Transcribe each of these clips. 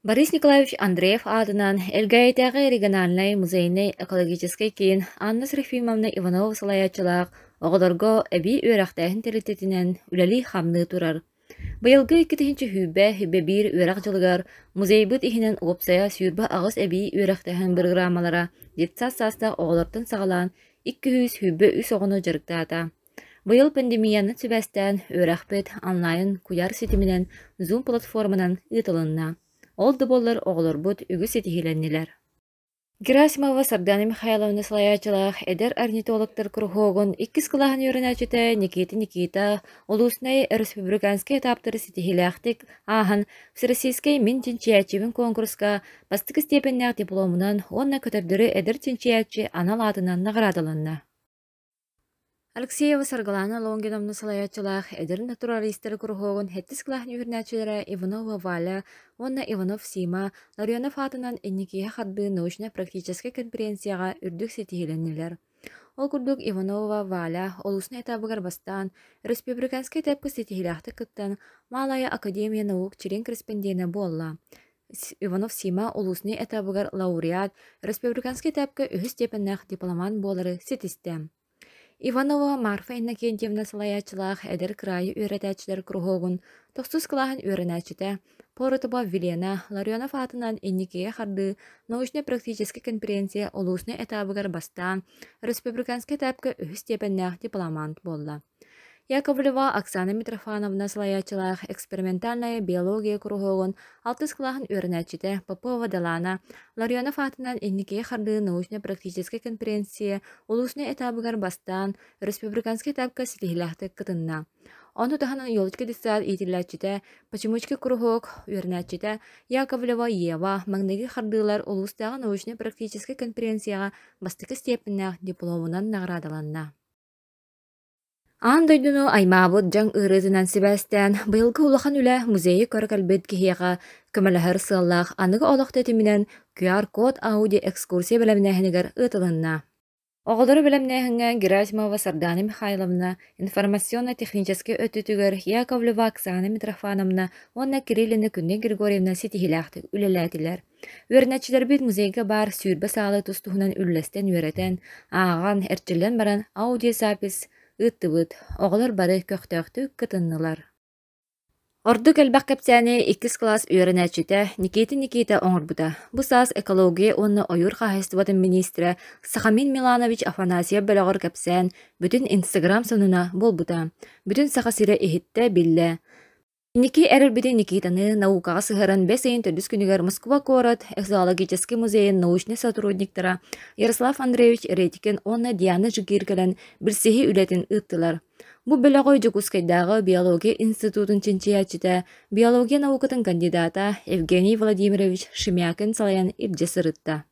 Борис Николаевич Андреев аатынан Элгээйитээҕи региональнай музейнай экологическай киин Анна Серафимовна Иванова салайааччылаах оҕолорго эбии үөрэхтээһин тэрилтэтинэн үлэлии-хамныы турар. Быйылгы 2020 сүүрбэ биир үөрэх дьылыгар музейбыт иһинэн уопсайа 28 эбии үөрэхтээһин бырагыраамалара детсад саастаах оҕолортон саҕалаан 223 оҕону дьарыктаата. Быйыл пандемиянан сибээстээн үөрэхпит онлайн куйаар ситиминэн Zoom платформанан ыытылынна. Ол да буоллар оҕолорбут үгүс ситиһиилэннилэр. Герасимова Сардана Михайловна салайааччылаах эдэр орнитологтар куруһуогун иккис кылааһын үөрэнээччитэ Никита Никита улуснай республиканскай этаптары ситиһиилээхтик ааһан Всероссийскай Мин чинчийээччибин куонкуруска бастакы степеннээх дипломунан уонна көтөрдөрү эдэр чинчийээччи анал аатынан наҕараадаланна. Алексеева Саргылаана Лонгиновна салайааччылаах эдэр натуралистар куруһуогун сэттис кылааһын үөрэнээччилэрэ Иванова Валя уонна Иванов Сима Ларионов аатынан инникигэ хардыы научнай-практическай конференцияҕа үрдүк ситиһиилэннилэр. Ол курдук Иванова Валя улуснай этабыгар бастаан, республиканскай этапка ситиһиилээхтик кыттан, Малая академия наук чилиэн корреспондена буолла. Иванов Сима улуснай этабыгар лауреат, республиканскай этапка үһүс степеннээх дипломант буолары ситистэ. Иванова Марфа Иннокентьевна салайааччылаах эдэр кыраайы үөрэтээччилэр куруһуогун тохсус кылааһын үөрэнээччитэ Поротова Вилена Ларионов аатынан инникигэ хардыы научно-практическай конференция улууснай этабыгар бастаан, республиканскай этапка үһүс степеннээх дипломант буолла. Яковлева Оксана Митрофановна салайааччылаах экспериментальная биология куруһуогун алтыс кылааһын үөрэнээччитэ Попова Далаана Ларионов аатынан инникигэ хардыы научно-практическай конференция улуснай этабыгар бастаан республиканскай этапка ситиһиилээхтик кытынна. Ону таһынан Елочка детсад иитиллээччитэ, Почемучки куруһуок үөрэнээччитэ Яковлева Ева маҥнайгы хардыылар улуустааҕы научнай-практическай конференцияҕа бастакы степеннээх дипломунан наҕараадаланна. Аан дойдуну аймаабыт дьаҥ ыарыытынан сибээстээн, быйылгы улахан үлэ музейы көрө кэлбит киһиэхэ көмөлөһөр сыаллаах аныгы олох тэтиминэн QR-код Audi экскурсия бэлэмнээһинигэр ыытылынна. Оҕолору бэлэмнээһиҥҥэ Герасимова Сардана Михайловна информационно-техническэй өттүтүгэр Яковлева Оксана Митрофановна уонна Кириллина Күннэй Григорьевна ситиһиилээхтик үлэлээтилэр. Үөрэнээччилэрбит музейга баар 20 саалы тус-туһунан үллэстэн үөрэтэн, ааҕан, эрчиллэн баран аудиозапись ыыттыбыт, оҕолор бары көхтөөхтүк кытыннылар. Ордук элбэх кэпсээни иккис кылаас үөрэнээччитэ Никита Никита оҥорбута. Бу саас экология уонна ойуур хаһаайыстыбатын миниистирэ Сахамин Миланович Афанасьев бөлөҕөр кэпсээн, бүтүн Инстаграм сонуна буолбута. Бүтүн Саха сирэ иһиттэ, биллэ. Инники эрэлбитин Никитаны наукаҕа сыһыаран бэс ыйын төрдүс күнүгэр Москва куорат Зоологическай музейын научнай сотрудниктара Ярослав Андреевич Редькин уонна Диана Жигир кэлэн билсиһии үлэтин ыыттылар. Бу бөлөҕү Дьокуускайдааҕы биология институтун чинчийээччитэ, биология наукатын кандидата Евгений Владимирович Шемякин салайан илдьэ сырытта.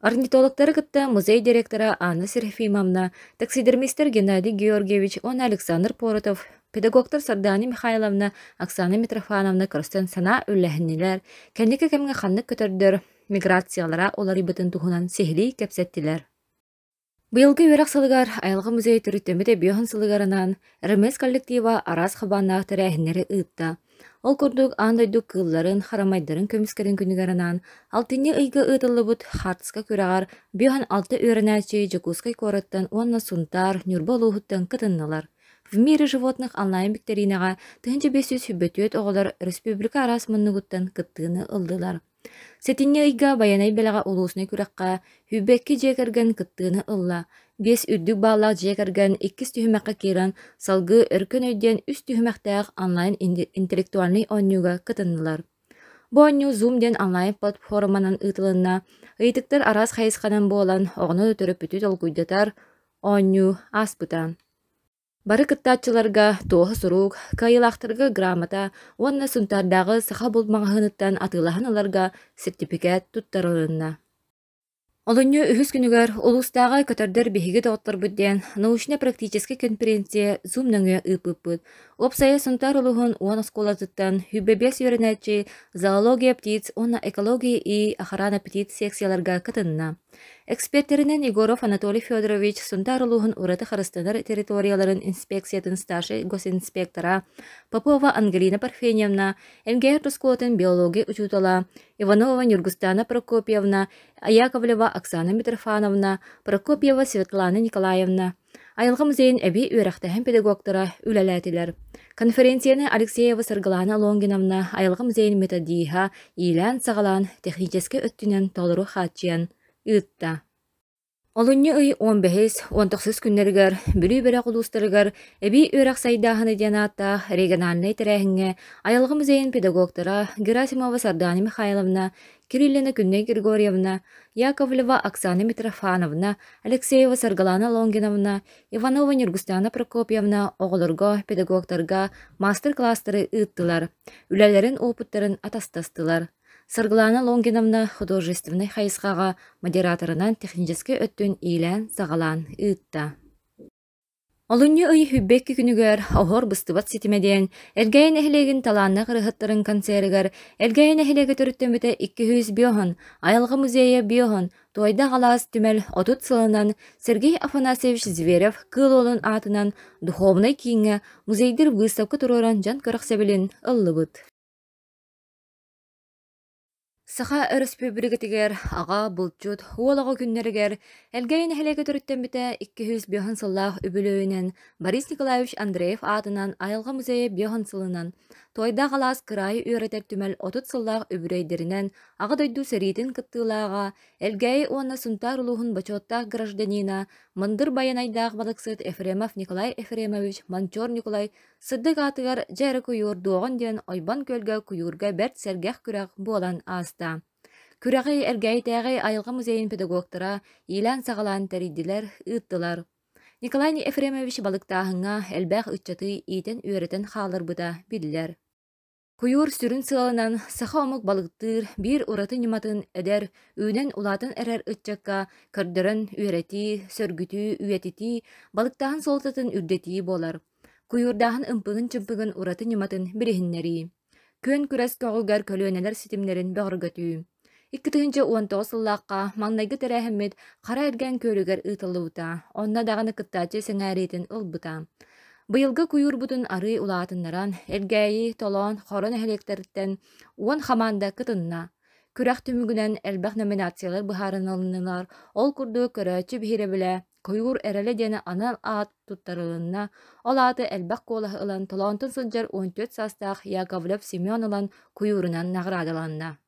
Орнитологтары кытта музей директора Анна Серафимовна, таксидермистэр Геннадий Георгиевич уонна Александр Поротов, педагогтар Сардана Михайловна, Оксана Митрофановна көрсөн санаа үллэһиннилэр, кэнники кэмҥэ ханнык көтөрдөр миграциялара уларыйбытын туһунан сиһилии кэпсэттилэр. Быйылгы үөрэх сылыгар Айылҕа музейа төрүттэммит эбиэһин сылыгар анаан РМС коллектива араас хабааннаах тэрээһиннэри ыытта. Ол курдук аан дойду кыылларын, харамайдарын көмүскэлин күнүгэр анаан алтынньы ыйга ыытыллыбыт хаартыска күрэҕэр 56 үөрэнээччи Дьокуускай куораттан уонна Сунтаар, Ньурба улууһуттан кытыннылар. В мире животных онлайн-биктэриинэҕэ 1524 оҕолор республика араас муннугуттан кыттыыны ыллылар. Сэтинньи ыйга Байанай бэлэҕэ улууснай күрэххэ 22 дьиэ кэргэн кыттыыны ылла. Биэс үрдүк бааллаах дьиэ кэргэн иккис түһүмэххэ киирэн, салгыы Өркөн өй диэн үс түһүмэхтээх онлайн интеллектуальнай оонньууга кытыннылар. Бу оонньуу Zoom диэн онлайн-платформанан ыытылынна. Ыйытыктар араас хайысханан буолан, оҕону төрөппүтү толкуйдатар оонньуу ааспыта. Бары кыттааччыларга туоһу сурук, кыайыылаахтарга грамота уонна Сунтаардааҕы саха булт маҕаһыыныттан атыылаһан ыларга сэртипикээт туттарылынна. Олунньу үһүс күнүгэр улуустааҕы көтөрдөр биһиги доҕотторбут диэн научно-практическай конференция Zoom нөҥүө ыыппыппыт. Уопсайа Сунтаар улууһун уон оскуолатыттан 25 үөрэнээччи зоология птиц уонна экология и охрана птиц секцияларга кытынна. Экспертэринэн Егоров Анатолий Федорович Сунтаар улууһун ураты харыстанар территорияларын инспекциятын старшай госинспектора Попова Ангелина Парфеньевна, МГР оскуолатын биология учуутала Иванова Нюргустана Прокопьевна, Яковлева Оксана Митрофановна, Прокопьева Светлана Николаевна, Айылҕа музейын эбии үөрэхтээһин педагогтара үлэлээтилэр. Конференцияны Алексеева Саргылаана Лонгиновна Айылҕа музейын методиһа иилээн-саҕалаан техническэй өттүнэн толору хааччыйан ыытта. Олунньу ый 15, 19 күннэригэр Бүлүү бөлөх улуустарыгар эбии үөрэх сайдааһына диэн ааттаах региональнай тэрээһиҥҥэ Айылҕа музейын педагогтара Герасимова Сардаана Михайловна, Кириллина Күннэй Григорьевна, Яковлева Оксана Митрофановна, Алексеева Саргылана Лонгиновна, Иванова Ньургустаана Прокопьевна оҕолорго, педагогтарга маастар-кылаастары ыыттылар, үлэлэрин уопуттарын атастастылар. Саргылана Лонгиновна художественнай хайысхаҕа модераторынан техническэй өттүн иилээн-саҕалаан ыытта. Олунньу ый 22 күнүгэр Оһуор быстыбат ситимэ диэн Элгээйи нэһилиэгин талааннаах ырыаһыттарын концерыгар Элгээйи нэһилиэгэ төрүттэммитэ 205 Айылҕа музейа 5 Туойдаах алаас түмэл 30 сылынан Сергей Афанасьевич Зверев Кыыл Уолун аатынан Духовнай кииҥҥэ музейдыыр быыстапка туруоран дьон кэрэхсэбилин ыллыбыт. Саха Өрөспүүбүлүкэтигэр аҕа, булчут, уол оҕо күннэригэр Элгээйи нэһилиэгэ төрүттэммитэ 205 сыллаах үбүлүөйүнэн Борис Николаевич Андреев аатынан Айылҕа музейа 5 сылынан, Туойдаах алаас кыраайы үөрэтэр түмэл 30 сыллаах үбүлүөйдэринэн Аҕа дойду сэриитин кыттыылааҕа, Элгээйи уонна Сунтаар улууһун бочуоттаах гражданина, мындыр байанайдаах балыксыт Ефремов Николай Ефремович Мончуор Ньукулай Сырдык аатыгар дьэ эрэ куйуурдуоҕун диэн ойбон күөлгэ куйуурга бэрт сэргэх күрэх буолан ааста. Күрэҕи Эргээйитээҕи айылҕа музейын педагогтара иилээн-саҕалаан тэрийдилэр, ыыттылар. Николай Ефремович балыктааһыҥҥа элбэх ыччаты иитэн-үөрэтэн хаалларбыта биллэр. Куйуур сүрүн сыалынан саха омук балыктыыр биир ураты ньыматын эдэр, үүнэн-улаатан эрэр ыччакка көрдөрөн үөрэтии, сөргүтүү, үйэтитии, балыктааһын суолтатын үрдэтии буолар. Куйуурдааһын ымпыгын-чымпыгын ураты ньыматын билиһиннэрии. Күөн күрэс көҕүгэр көлүөнэлэр ситимнэрин бөҕөргөтүү. 2019 сыллаахха маҥнайгы тэрээһиммит Хара Эргэн күөлүгэр ыытыллыбыта, онно даҕаны кыттааччы сэҥээриитин ылбыта. Быйылгы куйуурбутун арыый улаатыннаран, Элгээйи, Толоон, Хоро нэһилиэктэриттэн 10 хамаанда кытынна. Күрэх түмүгүнэн элбэх номинациялар быһаарынылыннылар, ол курдук көрөөччү биһирэбилэ, Куйуур эрэлэ диэн анал аат туттарылынна, ол ааты элбэх куолаһы ылан Толоонтон сылдьар 14 саастаах Яковлев Семен ылан куйуурунан наҕараадаланна.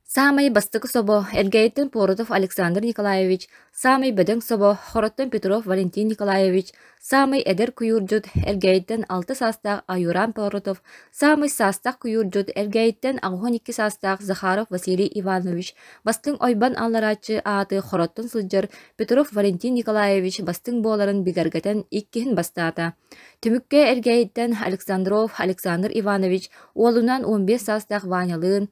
Саамай бастакы собо Элгээйиттэн Поротов Александр Николаевич, саамай бөдөҥ собо Хороттон Петров Валентин Николаевич, саамай эдэр куйуурдьут Элгээйиттэн алта саастаах Аюран Поротов, саамай саастаах куйуурдьут Элгээйиттэн 82 саастаах Захаров Василий Иванович, бастыҥ ойбон алларааччы ааты Хороттон сылдьар Петров Валентин Николаевич бастыҥ буоларын бигэргэтэн иккиһин бастаата. Түмүккэ Элгээйиттэн Александров Александр Иванович уолунаан 15 саастаах Ванялыын,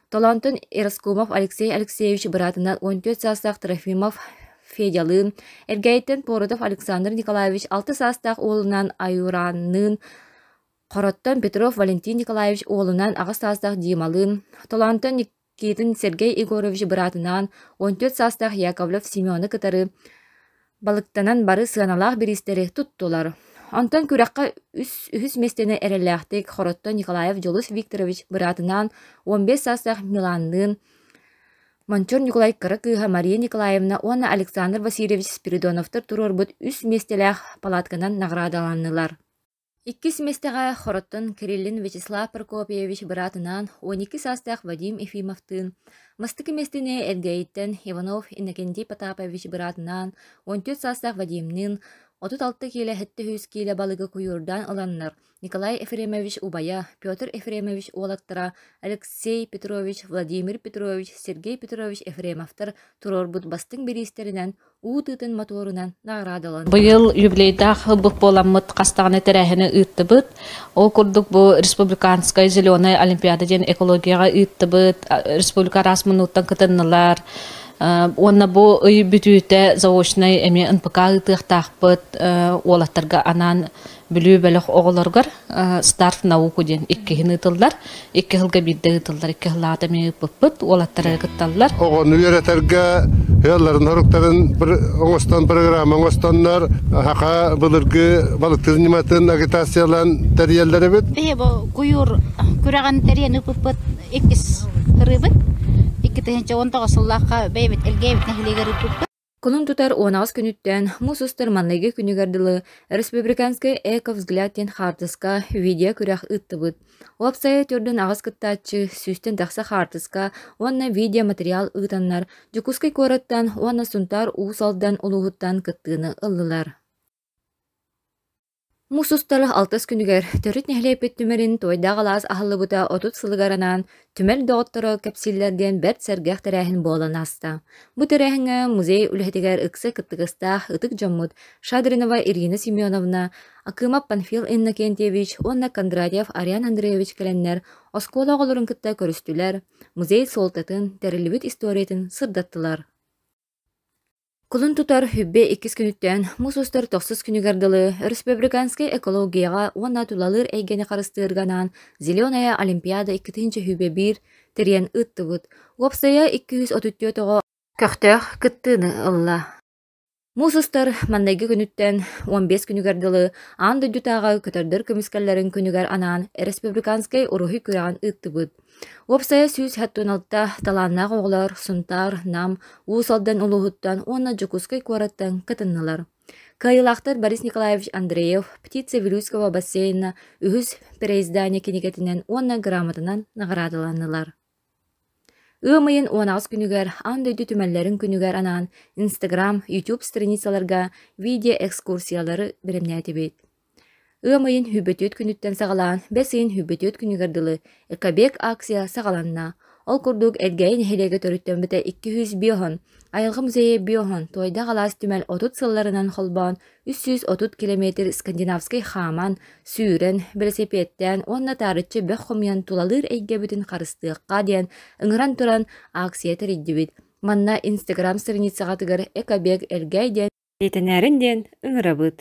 Толоонтон Ероскумов Алексей Алексеевич быраатынан 14 саастаах Трофимов Федялыын, Эргээйиттэн Поротов Александр Николаевич 6 саастаах уолунаан Аюранныын, Хороттон Петров Валентин Николаевич уолунаан 8 саастаах Дималыын, Толоонтон Никитин Сергей Егорович быраатынаан 14 саастаах Яковлев Семены кытары балыктанан бары сыаналаах бириистэри туттулар. Онтон күрэххэ үс үһүс миэстэни эрэллээхтик Хороттон Николаев Дьулус Викторович быраатынаан 15 саастаах Миланныын, Мончур Ньукулай кыра кыыһа Мария Николаевна уонна Александр Васильевич Спиридоновтар туруорбут үс миэстэлээх палатканан наҕараадаланнылар. Иккис миэстэҕэ Хороттон Кириллин Вячеслав Прокопьевич быраатынаан 12 саастаах Вадим Ефимовтыын, бастакы миэстэни Элгээйиттэн Иванов Иннокентий Потапович быраатынаан 14 саастаах Вадимныын 36 киилэ 700 киилэ балыгы куйуурдаан ыланнар Николай Ефремович убайа Петр Ефремович уолаттара Алексей Петрович, Владимир Петрович, Сергей Петрович Ефремовтар туруорбут бастыҥ бириистэринэн уу тыытын мотуорунан наҕараадаланна. Быйыл юбилейдаах ылбыт буоламмыт хас даҕаны тэрээһини ыыттыбыт. Ол курдук бу республиканскай зеленая олимпиада диэн экологияҕа ыыттыбыт, республика араас муннугуттан кытыннылар. Уонна бу ый бүтүүтэ заочнай эмиэ НПК ыытыахтаахпыт уолаттарга анаан. Бүлүү бөлөх оҕолоругар Старт науку диэн иккиһин ыытыллар. Икки сылга биирдэ ыытыллар, икки сыллааҕыта эмиэ ыыппыппыт, уолаттар кытталлар. Оҕону үөрэтэргэ ыалларын соруктарын оҥостон программа оҥостоннор саха былыргы балыктыыр ньыматын агитациялаан тэрийэллэр эбит. Биһи бу куйуур күрэҕин тэрийэн ыыппыппыт иккис ырыыбыт. 2019 сыллаахха бэйэбит Элгээйбит нэһилиэгэр ыыппыппыт. Кулун тутар 18 күнүттэн муус устар маҥнайгы күнүгэр дылы Республиканскай эко-взгляд диэн хаартыска видео-күрэх ыыттыбыт. Уопсайа 48 кыттааччы, сүүстэн тахса хаартыска уонна видеоматериал ыытаннар Дьокуускай куораттан уонна Сунтаар Уус Алдан улууһуттан кыттыыны ыллылар. Муус устар алтыс күнүгэр төрүт нэһилиэкпит түмэлин Туойдаах алаас аһыллыбыта 30 сылыгар анаан түмэл доҕотторо кэпсииллэр диэн бэрт сэргэх тэрээһин буолан ааста. Бу тэрээһиҥҥэ музей үлэһитигэр ыкса кыттыгастаах ытык дьоммут Шадринова Ирина Семеновна, Акымов Панфил Иннокентьевич уонна Кондратьев Ариан Андреевич кэлэннэр оскуола оҕолорун кытта көрүстүлэр, музей суолтатын, тэриллибит историятын сырдаттылар. Кулун тутар Хүббэ иккис күнүттэн муус устар тохсус күнүгэр дылы Республиканскай экологияҕа уонна тулалыыр эйгэни харыстыырга анаан «Зеленая Олимпиада 2021» тэрийэн ыыттыбыт. Уопсайа 234 оҕо көхтөөх кыттыыны ылла. Муус устар маҥнайгы күнүттэн 15 күнүгэр дылы аан дойдутааҕы көтөрдөр көмүскэллэрин күнүгэр анаан республиканскай уруһуй күрэҕин ыыттыбыт. Уопсайа 176 талааннаах оҕолор Сунтаар, Нам, Уус Алдан улууһуттан уонна Дьокуускай куораттан кытыннылар. Кыайыылаахтар Борис Николаевич Андреев «Птица Вилюйского бассейна» үһүс переиздание кинигэтинэн уонна грамотанан наҕараадаланнылар. Ыам ыйын 18 күнүгэр Аан дойду түмэллэрин күнүгэр анаан Instagram, YouTube страницаларга видеоэкскурсиялары бэлэмнээтибит. Ыам ыйын сүүрбэтиэт күнүттэн саҕалаан бэс ыйын сүүрбэтиэт күнүгэр дылы «Экобек» акция саҕаланна. Ол курдук Элгээйи нэһилиэгэ төрүттэммитэ 205, Айылҕа музейа 5, Туойдаах алаас түмэл 30 сылларынан холбоон 330 километр скандинавскай хааман, сүүрэн, бэлисипиэттээн уонна таарыччы бөх хомуйан тулалыыр эйгэбитин харыстыахха диэн ыҥыран туран акция тэрийдибит. Манна Инстаграм страницаҕытыгар «Экобек Элгээй» диэн Этэнээрин диэн ыҥырабыт.